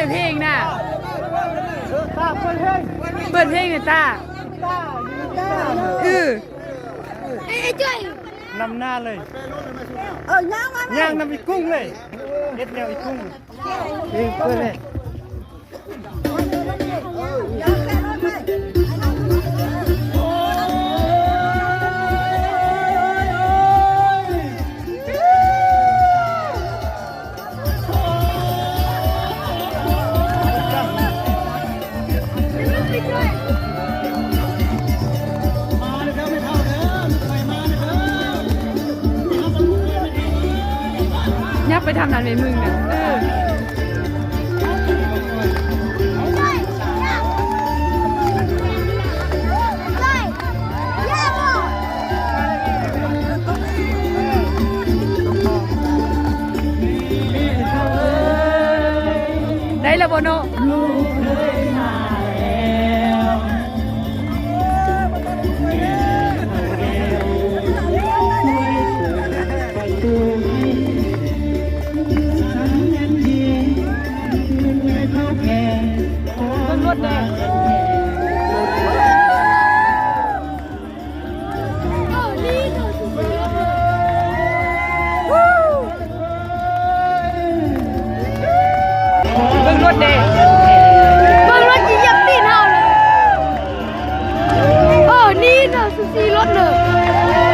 ເພງນະ ຕາເປີດເພງ ເປີດເພງນະຕາ ຕາ ເອີ ເອີ ເອີ ນຳໜ້າເລີຍ ເອີ ຍ່າງມາ ຍ່າງນຳອີກຸ້ງເລີຍ ເຮັດແນວອີກຸ້ງ ເອີ ເປີດເລີຍ. ຍັບໄປທາງນັ້ນແມ່ນມຶງນະ ເອີ. ໄດ້ແລ້ວບໍ່ເນາະ? ເບິ່ງລົດແດ່ ເບິ່ງລົດແດ່ ເບິ່ງລົດຊິຢຽບຕີນເຮົາເລີຍ ເອີ ນີ້ນະ ຊູຊີລົດເລີຍ.